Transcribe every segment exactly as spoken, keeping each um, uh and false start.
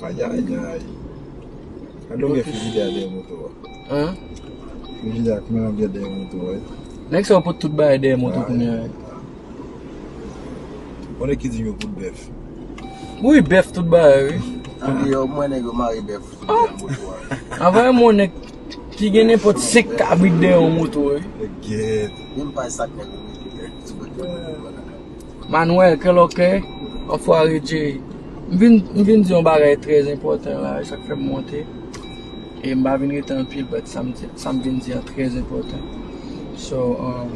Ayayay. Gade w gen frijidè dèyè moto a. Hein? Frijidè ak menm dèyè moto a. Nèg sa yo pot tout bagay dèyè moto kounye a. Konnen ki di yo pot bèf. Wi, bèf tout bagay, wi. Ann deyò, mwen nèg yo mare bèf sou dèyè moto a. Avè yon nèg ki gen nenpòt senk kabrit dèyè yon moto, wi. Gèt. Menm pa sa k nèg yo mete bèf sou moto a. Manuel, qué lo que? Anfware Jay. M vin, m vin di yon bagay trè enpòtan la, e sa k fè m monte. E m pa vin rete anpil, but sa m di, sa m vin di an trè enpòtan. So, um,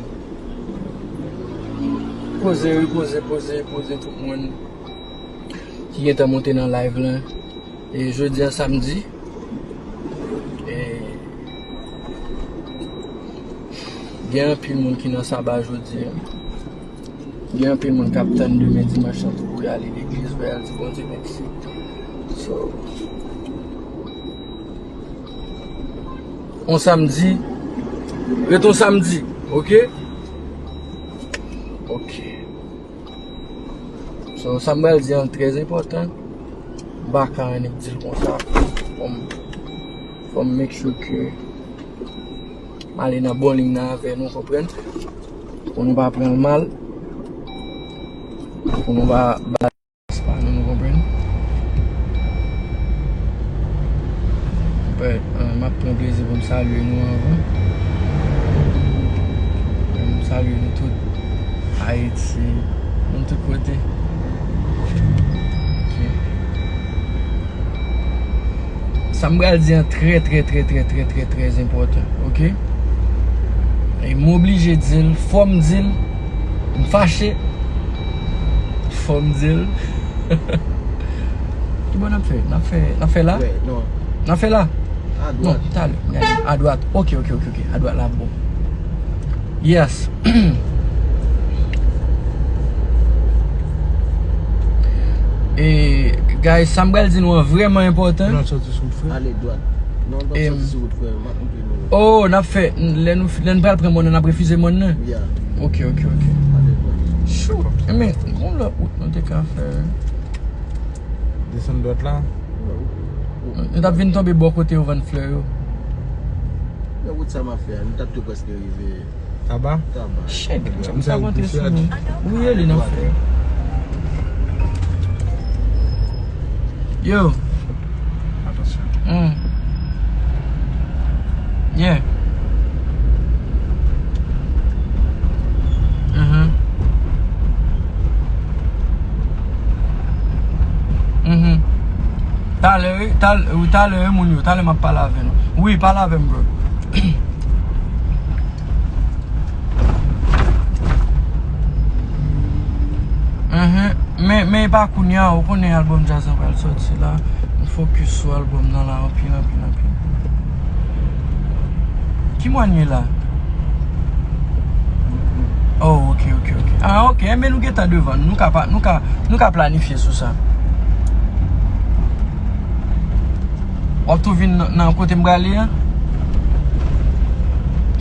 poze, wi, poze, poze, poze tout moun ki gentan monte nan live lan. E jodi a samdi, e gen anpil moun ki nan saba jodi a. Gen anpil moun k ap tann demen dimanch lan tou pou y ale legliz, pou y al di Bondye mèsi. So, on samdi, ret on samdi, oke? Oke. So, sa m pral di an trè enpòtan. M pa ka annik di l konsa. Fò m, fò m make sure ke m ale nan bon liy nan avè nou, konprann? Pou nou pa pran l mal. Pou nou pa ba pa nou, nou konprann. But, uh, m ap pran plezi pou m salye nou anvan. M salye nou tout. Ayiti, moun tout kote. Ok. Sa m pral di an trè, trè, trè, trè, trè, trè, trè enpòtan, oke? E m oblije di l, fò m di l, m fache, fò m di l. Ki bò n ap fè? N ap fè, n ap fè la? Wè, non. N ap fè la? Non, talè. Adwat. Oke, oke, oke, oke. Adwat la bon. Yes. E, guys, sa m pral di nou an vrèman enpòtan. Non, soti sou wout frè. Ale dwat. Non, non, soti sou wout frè. M ap montre nou. Oh, n ap fè, lè nou, lè n pral pran mòn nan, n ap refize mòn nan? Yeah. Oke, oke, oke. Ale dwat. Chou. Enben, gon lòt wout nou te ka fè. Desann dwat la. Nou t ap vin tonbe bò kote yo vann flè yo. Nan wout sa m ap fè a, nou t ap tou prèske rive Taba? Taba. Shit, m sa rantre sou nou. Wi, e li nan flè. Yo. Atansyon. Hmm. Yeah. Mhm. Mhm. Talè, wi, tal-, wi, talè, wi, moun yo, talè m ap pale avè nou. Wi, pale avè m, bro. Mhm. Men, men e pa kounye a, ou konnen albòm djaz lan pral sòti la. M fokis sou albòm nan la anpil, anpil, anpil. Ki mwa n ye la? Oh, ok, ok, ok. Ah, ok. Enben, nou gentan devan. Nou ka pa, nou ka, nou ka planifye sou sa. W ap tou vin nan, nan kote m prale a?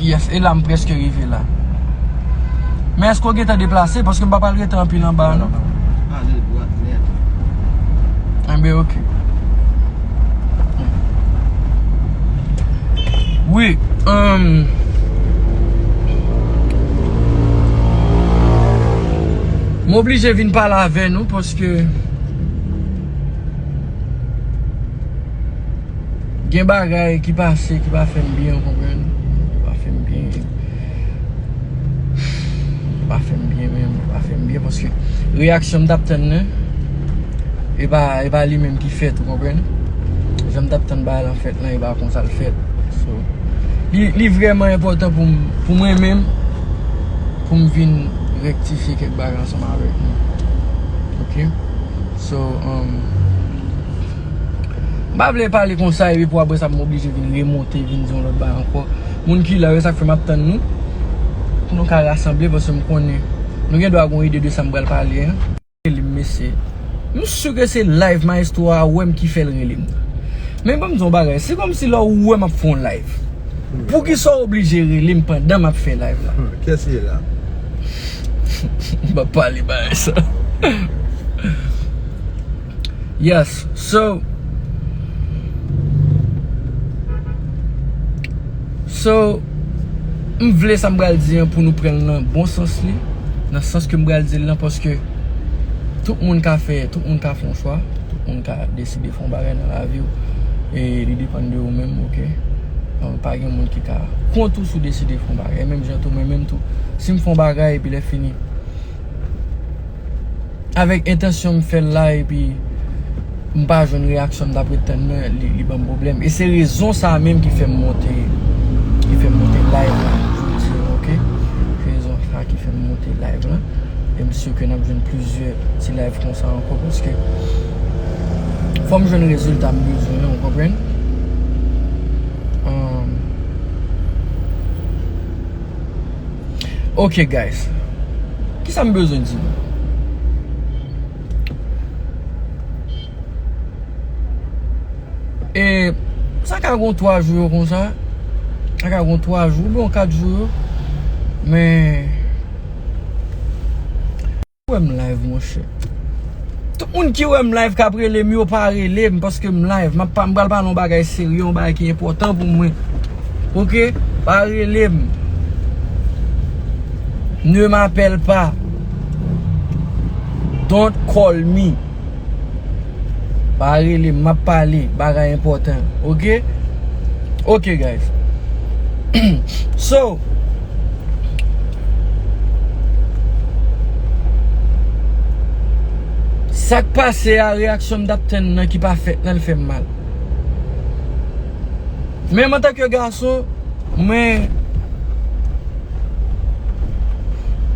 Yes, e la m prèske rive la. Men èske w gentan deplase? Paske m pa pral rete anpil anba a, non. Ale dwat nèt. Enben, ok. Wi, um, m oblije vin pale avè nou paske gen bagay ki pase ki pa fè m byen, w konprann? Ki pa fè m byen. Li pa fè m byen menm, li pa fè m byen paske reyaksyon m t ap tann nan, e pa, e pa li menm ki fèt, ou konprann? Jan m t ap tann bagay lan fèt lan, e pa konsa l fèt. So, li, li vrèman enpòtan pou m, pou mwen menm, pou m vin rektifye kèk bagay ansanm avèk nou. Ok? So, um, m pa vle pale konsa epi pou apre sa m oblije vin remonte, vin di yon lòt bagay ankò. Moun ki la yo, sa k fè m ap tann nou. Pou nou ka rasanble, paske m konnen nou gen dwa gen yon ide de sa m pral pale an. Rele m, mesye. M si ke se live maestro a wè m ki fè l rele m. Men ban m di yon bagay, se kòmsi lè w wè m ap fè yon live. Poukisa w oblije rele m pandan m ap fè live la? Hmm, kiyès ki ye la? M p ap pale bagay sa. Yes, so, so, m vle sa m pral di an pou nou pran l nan bon sans li, nan sans ke m pral di l lan, paske tout moun ka fè, tout moun ka fè yon chwa, tout moun ka deside fè yon bagay nan lavi w, e li depann de ou menm, oke? An, pa gen moun ki ka kont ou si w deside fè yon bagay, menm jan tou, mwen menm tou, si m fè yon bagay epi lè fini, avèk entansyon m fè l la, epi m pa jwenn reyaksyon m t ap ret tann nan, li, li ban m pwoblèm. E se rezon sa a menm ki fè m monte, ki fè m monte live la jodi a, oke? Se rezon sa a ki fè m monte live la. E m si ke n ap jwenn plizyè ti live konsa ankò, paske fò m jwenn rezilta m bezwen an, ou konprann? Um, Ok, guys. Kisa m bezwen di nou? E sa ka gon twa jou yo konsa. Sa ka gon twa jou oubyen kat jou yo. Men wè m live, monchè. Tout moun ki wè m live k ap rele m, yo pa rele m paske m live. M ap pa, m pral pale yon bagay serye, yon bagay ki enpòtan pou mwen. Oke? Pa rele m. Ne m'appelle pas. Don't call me. Pa rele m, m ap pale, bagay enpòtan. Oke? Oke, guys. So, sa k pase a, reyaksyon m t ap tann nan ki pa fèt lan, l fè m mal. Men m antanke gason, mwen,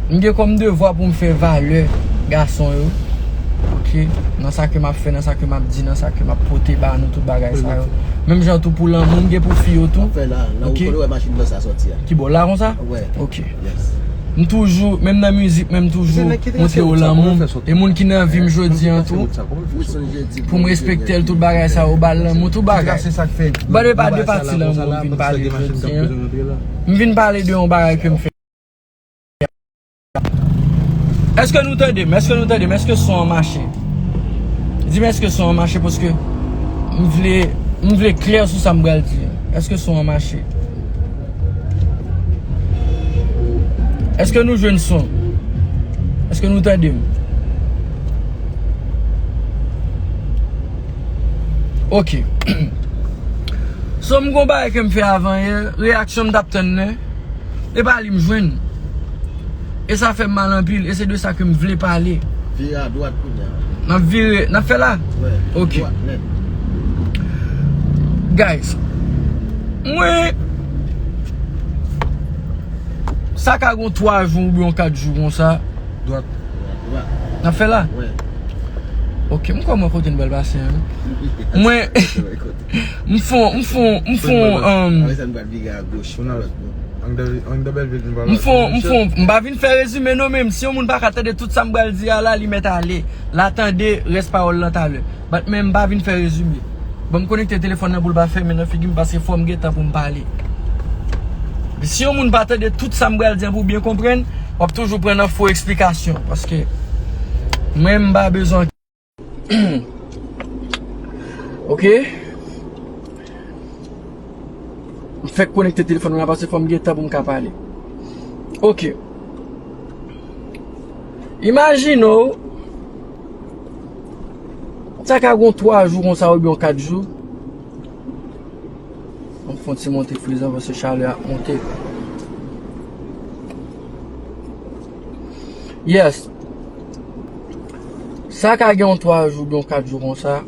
m gen kòm devwa pou m fè valè gason yo. Oke? Nan sa ke m ap fè, nan sa ke m ap di, nan sa ke m ap pote ba nou, tout bagay sa yo. Menm jan tou pou lanmou, m gen pou fi yo tou. Fè la, la ou Oke? Konn wè machin blan sa sòti a. Ki bò la konsa? Wè. Oke. Yes. M toujou, menm nan mizik, menm toujou montre yo lanmou. E moun ki nan vi m jodi an tou, pou m respekte l, tout bagay sa yo, ba l lanmou, tout bagay. Ba de pa de pati lanmou m vin pale jodi an. M vin pale de yon bagay ke m fè. Èske nou tande m? Èske nou tande m? Èske son an mache? Di m èske son an mache paske m vle, m vle klè sou sa m pral di. Èske son an mache? Èske nou jwenn son? Èske nou tande m? Oke. So m gon bagay ke m fè avan yè, reyaksyon m t ap tann nan. E pa li m jwenn. E sa fè m mal anpil. E se de sa ke m vle pale. Vire adwat kounye a. N ap vire, n ap fè la? Wè. Oke. Dwat nèt. Guys, mwen, sa ka gon twa jou oubyen yon kat jou konsa. Dwat. Dwat. N ap fè la? Wè. Oke, m kòman kote n pral pase an? Mwen, m fon, m fon, m fon, um, Apre sa, n pral vire agoch. Angle, angle Bèlvil, nou pral M fon, m fon, m pa vin fè rezime non, men si yon moun pa ka tande tout sa m pral di a la, li mèt ale. L a tande rès pawòl lan talè. But men m pa vin fè rezime. Ban m konekte telefòn nan pou l pa fèmen nan figi m, paske fò m gen tan pou m pale. Si yon moun pa tande tout sa m pral di an pou byen konprann, w ap toujou pran nan fo eksplikasyon, paske mwen m pa bezwen Oke. M fèk konekte telefòn mwen la paske fò m gen tan pou m ka pale. Oke. Imajine w, sa ka gon twa jou konsa oubyen kat jou. Ann fè yon ti monte friz lan paske chalè ap monte. Yes. Sa ka gen yon twa jou, yon kat jou konsa.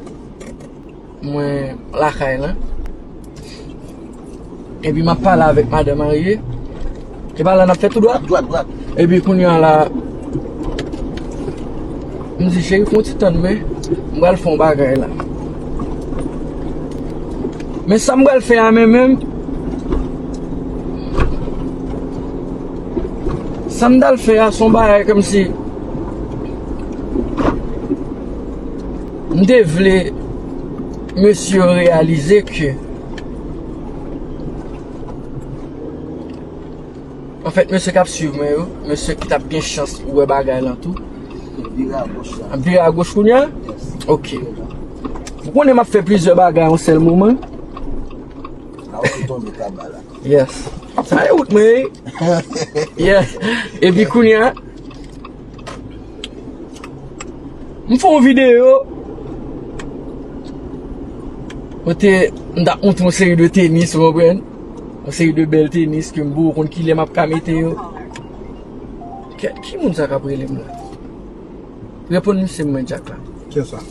Mwen lakay lan. Epi m ap pale avèk madanm Arye. E pa la n ap fè tou dwat? Dwat, dwat. Epi kounye a la, m di, "Cheri, fè yon ti tann mwen. M pral fè yon bagay la." Men sa m pral fè a menm menm, sa m pral fè a, se yon bagay kòmsi m te vle mesye yo reyalize ke Anfèt, mesye k ap swiv mwen yo, mesye ki t ap gen chans wè bagay lan tou. Vire agoch la. Ap vire agoch kounye a? Yes. Oke. Ou konnen m ap fè plizyè bagay yon sèl moman. La ou tonbe kaba la. Yes. Sa e wout mwen ye. Yeah. Epi kounye a, m fè yon videyo kote m t ap montre yon seri de tenis, ou konprann? Yon seri de bèl tenis ke m bo konn kilè m ap ka mete yo. Kèt, ki moun sa k ap rele m la? Reponn misye mwen, Jack la. Kiyès sa?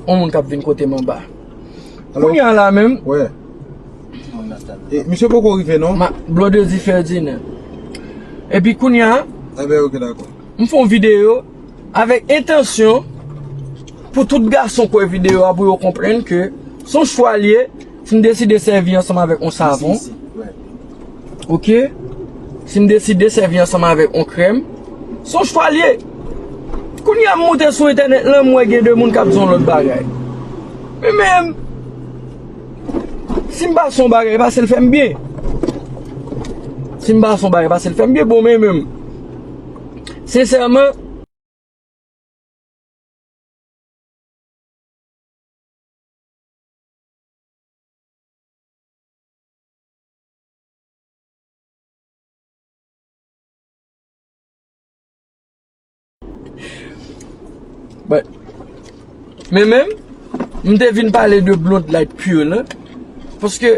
Yon moun k ap vin kote m anba. Kounye a la menm. Wè. E, misye poko rive non. Ma, Blondedy Ferdinand. Epi kounye a, enben, ok, dakò. M fè yon videyo avèk entansyon pou tout gason k wè videyo a, pou yo konprann ke se yon chwa l ye, si m deside sèvi ansanm avèk yon savon. Ok? Si m deside sèvi ansanm avèk yon krèm, se yon chwa l ye. Kounye a m moute sou entènèt lan, m wè gen de moun k ap di yon lòt bagay. Men menm, si m pa se yon bagay, pase l fè m byen. Si m pa se yon bagay, pase l fè m byen. Bon, men menm, sensèman, But, men menm, m te vin pale de Blonde Light Pure lan, paske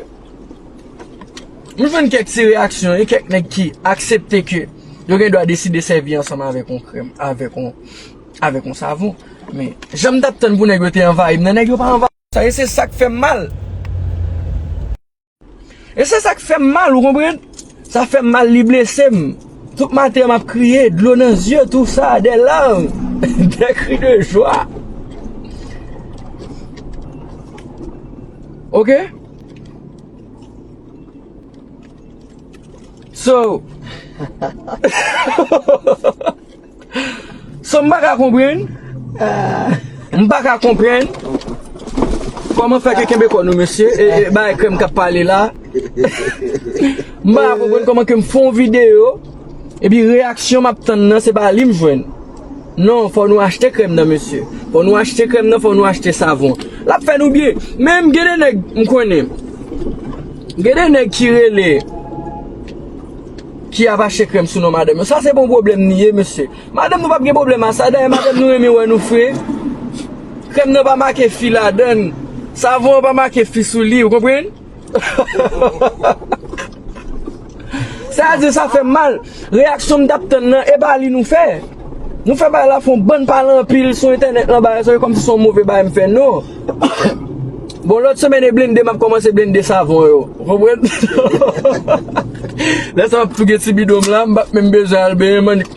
m jwenn kèk ti reyaksyon e kèk nèg ki aksepte ke yo gen dwa deside sèvi ansanm avèk yon krèm, avèk yon, avèk yon savon. Men, jan m t ap tann pou nèg yo te anvayi m nan, nèg yo pa anvayi m. Sa, e se sa k fè m mal. E se sa k fè m mal, ou konprann? Sa fè m mal, li blese m. Tout maten an, m ap kriye, dlo nan zye, tout sa, des larmes, des cris de joie. Ok? So, So, m pa ka konprann. M pa ka konprann kòman fè ke kenbe kò nou, mesye. E, e, bay krèm k ap pale la. M pa ka konprann kòman ke m fè yon videyo, epi reyaksyon m ap tann nan, se pa li m jwenn. Non, fò nou achte krèm nan, mesye. Fò nou achte krèm nan, fò nou achte savon. L ap fè nou byen. Menm gen de nèg, m konnen. Gen de nèg ki rele, ki ap achte krèm sou non madanm yo. Sa se pa yon pwoblèm li ye, mesye. Madanm nou p ap gen pwoblèm a sa. Dayè, madanm nou renmen wè nou fre. Krèm nan pa make fi ladan l. Savon an pa make fi sou li, ou konprann? Sa di sa fè m mal. Reyaksyon m t ap tann nan, e pa li nou fè. Nou fè bagay la fè yon bann pale anpil sou entènèt lan, bagay sa, e kòmsi se yon move bagay m fè, non. Bon, lòt semèn e blende, m ap kòmanse blende savon yo. Ou konprann? Lè sa m ap touge ti bidon m la, m p ap menm bezwen al benyen, m annik,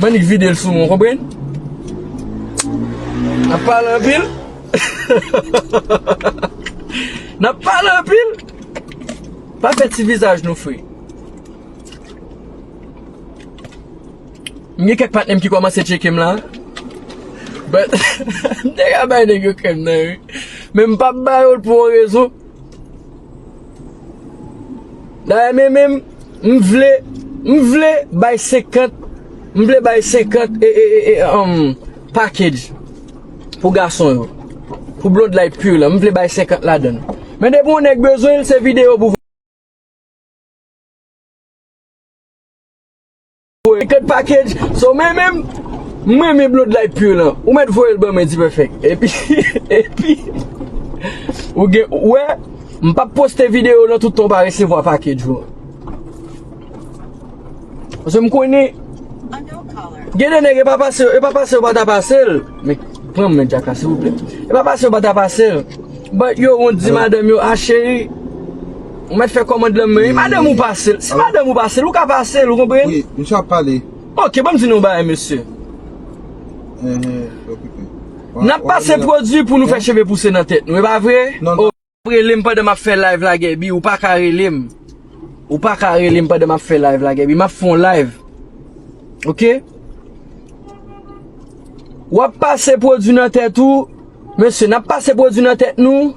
m annik vide l sou mwen, ou konprann? N ap pale anpil. N ap pale anpil. Pa fè ti vizaj nou, fre. M gen kèk patnè m ki kòmanse tcheke m la. But, m te ka bay nèg yo krèm nan, wi. Men m p ap ba yo l pou yon rezon. Dayè, men menm, m vle, m vle bay senkant, m vle bay senkant, e, e, e, e, um, package pou gason yo. Pou Blonde Light Pure lan, m vle bay senkant ladan l. Men depi yon nèg bezwen l, se videyo pou voye. Senkant package. So, men menm, mwen, men Blonde Light Pure lan. Ou mèt voye l ban mwen, D-Perfect. Epi, epi, ou gen, ou wè, m p ap poste videyo lan tout tan w pa resevwa package ou. Paske m konnen, gen de nèg, e pa pase, e pa pase yo pa ta pase l. Men, pran m, men, Djaka, silvouplè. E pa pase yo pa ta pase l. But yo wont di madanm yo, "A, cheri, ou mèt fè kòmand lan men, e madanm ou pase l." Si madanm ou pase l, ou ka pase l, ou konprann? Wi, misye ap pale. Ok, ban m di nou yon bagay, mesye. N ap pase pwodui pou nou fè cheve pouse nan tèt nou, e pa vre? Non, non. Rele m pandan m ap fè live la, Gaby. Ou pa ka rele m. Ou pa ka rele m pandan m ap fè live la, Gaby. M ap fè yon live. Ok? W ap pase pwodui nan tèt ou. Mesye, n ap pase pwodui nan tèt nou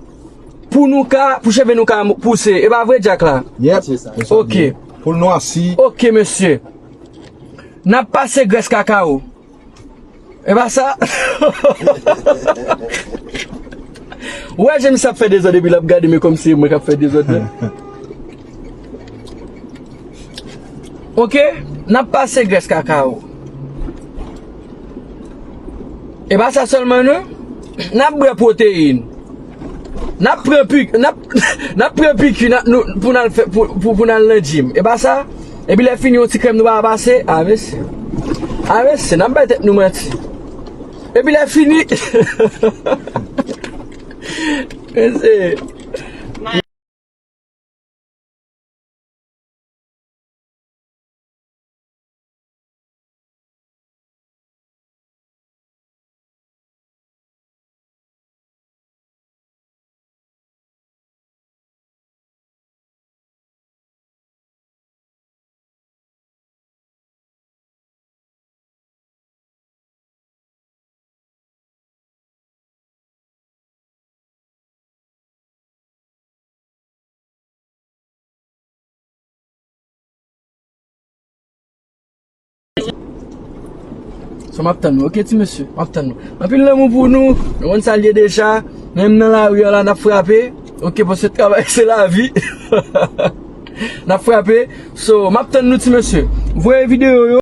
pou nou ka, pou cheve nou ka pouse. E pa vre, Djak la? Yep. Se sa. Ok. Pou l nwasi. Ok, mesye. N ap pase grès kakawo. E pa sa? Ou wè jan misye ap fè dezòd epi l ap gade m kòmsi se mwen k ap fè dezòd la. Ok, n ap pase grès kakawo. E pa sa sèlman non, n ap bwè pwoteyin. N ap pran pik, n ap, n ap pran piki n ap, nou, pou n al fè, pou, pou, pou n al nan gym. E pa sa? Epi lè fini, yon ti krèm nou pa pase? A mesye. A mesye, n ap bay tèt nou manti. Epi lè fini. Mesye. So, m ap tann nou, ok, ti mesye? M ap tann nou. Anpil lanmou pou nou. Nou konn sa l ye deja. Menm nan lari a la, n ap frape. Ok, paske travay se lavi. N ap frape. So, m ap tann nou, ti mesye. Voye videyo yo.